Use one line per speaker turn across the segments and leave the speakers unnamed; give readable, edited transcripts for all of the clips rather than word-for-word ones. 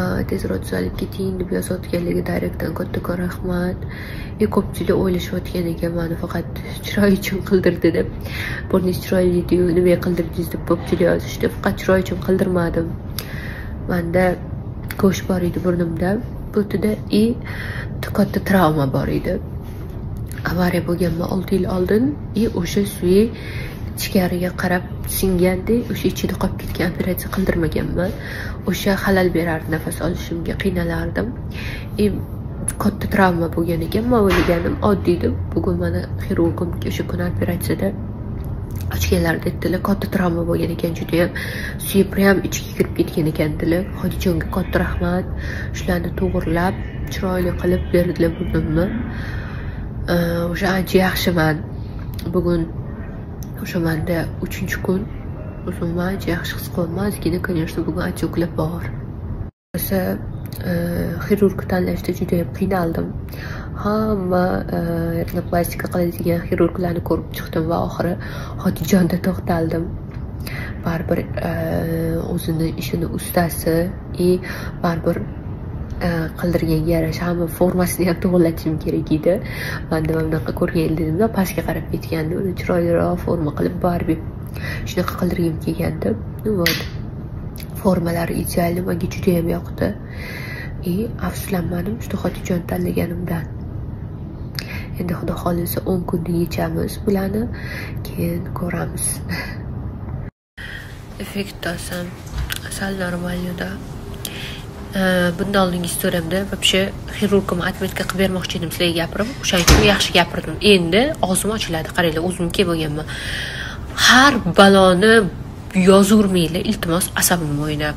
rahmat, tezroq tuzalib keting deb yozayotganligi direktdan kattakon rahmat. Ko'pchilik o'ylashayotgan ekan mani faqat chiroy uchun qildirdi deb. Burningiz chiroyli edi-yu, nimaga qildirdingiz deb ko'pchilik yozishdi. Faqat chiroy uchun qildirmadim. Menda go'sht bor edi burnimda, butida и katta travma bor edi. Avariya bo'lganman 6 yil oldin и o'sha suyi ichkariga qarab singandi, o'sha ichida qolib ketgan, operatsiya qildirmaganman. O'sha xalal berardi, nafas olishimga qiynalardim. И katta travma bo'lgan ekan. Men o'ylaganim oddiy deb. Bugun meni xirurgim o'sha kuni operatsiyada ochganlarida aytdilar, katta travma bo'lgan ekan, juda ham suyi prям ichga kirib ketgan ekan dedilar. Hodijonga katta rahmat. Shularni to'g'irlab, chiroyli qilib berdilar burnimni. O'sha ancha yaxshiman. Bugun o'sha menda 3-kun. O'zimni ancha yaxshi his qilyapman. Ozgina, конечно, bugun отёкlar bor. O'sha xirurg tanlashda juda ham qiynaldim. Hamma rinoplastika qiladigan xirurglarni ko'rib chiqdim va oxiri Hodijonda to'xtaldim. Baribir o'zini ishini ustasi и baribir qildirganga yarasha hamma formasini ham to'g'irlatishim kerak edi. Menda mana bunaqa ko'rgan edimda pastga qarab ketgandi, uni chiroyliroq forma qilib Barbie shunaqa qildirgim kelgandi. Ну вот, formalari ideal, menga juda ham yoqdi. И afsuslanmadim shu Hodijon tanlaganimdan. Endi Xudo xohlasa 10 kunda yechamiz bularni, keyin ko'ramiz. Effekt olsam sal normalda. Bundan oldingi istoriyamda вообще xirurgimni отметка qilib bermoqchi edim sizlarga gapirib, o'shaning uchun yaxshi gapirdim. Endi og'zim ochiladi, qaranglar, o'zim kelib bo'lganman. Har baloni yozurmanglar, iltimos, asabim o'ynab.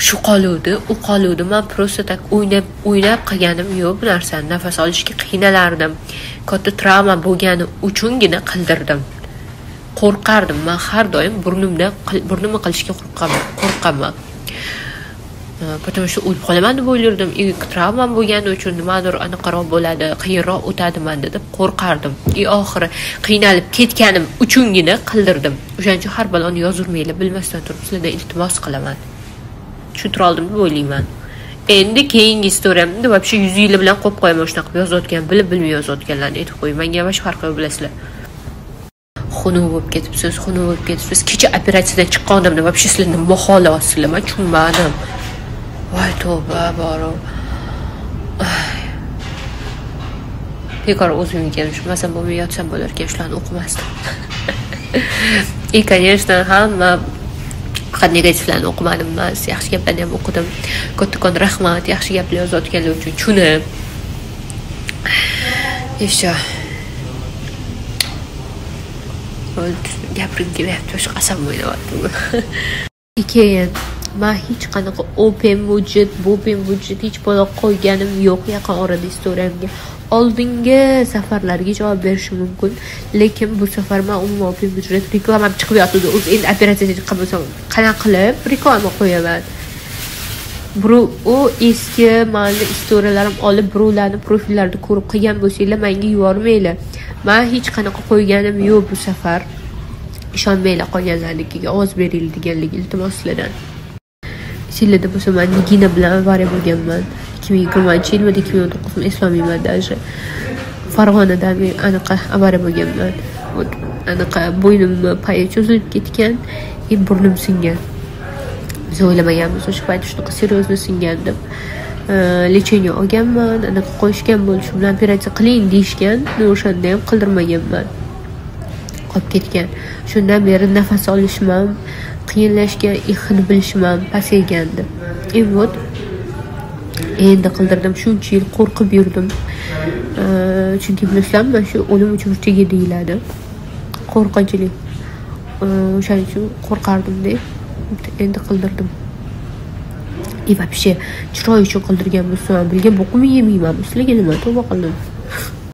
Shu qoluvdi, u qoluvdi. Men просто так o'ynab qilganim yo'q bu narsani. Nafas olishga qiynalardim. Katta travma bo'lgani uchungina qildirdim. Qo'rqardim. Men har doim burnimni qilishga qo'rqaman. Потому что o'lib qolaman deb o'ylardim. И travmam bo'lgani uchun nimadir aniqroq bo'ladi, qiyinroq o'tadi menda deb qo'rqardim. И oxiri qiynalib ketganim uchungina qildirdim. O'shaning uchun har baloni yozurmanglar, bilmasdan turib sizlardan iltimos qilaman. Tushuntira oldim deb o'ylayman. Endi keyingi istoriyamni вообще 100 yili bilan qo'yib qo'yaman, shunaqa qilib yozayotgan, bilib bilmay yozayotganlarni aytib qo'y. Menga ham shu farqi yo'q, bilasizlar. Xunuk bo'lib ketibsiz, xunuk bo'lib ketibsiz. Kecha operatsiyadan chiqqan odamni вообще sizlar nima xohlayapsizlar? Men tushunmadim. Voy tavba, boro. Bekor o'zim ekan, tushunmasam bo'lmay yotsam bo'lar ekan, shularni o'qimasdim. И, конечно, hamma faqat negativlarni o'qimadim emas, yaxshi gaplarni ham o'qidim. Kattakon rahmat, yaxshi gaplar yozayotganlar uchun tushunib. И всё. Gapirgim kelyapti, shu qasam o'ynayapti. Keyin men hech qanaqa open budget, open budget hech balo qo'yganim yo'q yaqin orada istoriyamga. Oldingi safarlarga javob berishim mumkin, lekin bu safar men umuman open budget reklamam chiqib yotdi. O'zi endi operatsiyaga chiqqan bo'lsam, qanaqa qilib reklama qo'yaman? Birov u eski mani istoriyalarim olib birovlarni profillarida ko'rib qilgan bo'lsanglar, menga yubormanglar. Men hech qanaqa qo'yganim yo'q bu safar. Ishonmanglar qolganlarnikiga, ovoz beringlar deganligi iltimos sizlardan. Esinglarda bo'lsa, men Nigina bilan avariya bo'lganman. 2020-yilmidi, 2019-mi eslolmayman даже. Farg'onada men anaqa avariya bo'lganman. Anaqa bo'ynimni payi cho'zilib ketgan, и burnim singan. Biz o'ylamaganmiz o'sha payt shunaqa серьезно singan deb. Lecheniya olganman, anaqa qo'yishgan bo'ldi, shu bilan operatsiya qiling deyishgan, o'shanda ham qildirmaganman. Qolib ketgan. Shundan beri nafas olishim ham qiyinlashgan, hid bilishim ham pasaygandi. И вот endi qildirdim. Shuncha yil qo'rqib yurdim. Chunki bilasizlarmi, shu o'lim uchuvchigi deyiladi. Qo'rqinchli. O'shaning uchun qo'rqardim-da. Endi qildirdim. И вообще chiroy uchun qildirgan bo'lsam, bilgan bo'qimni yemayman. Sizlarga nima, tavba qildim.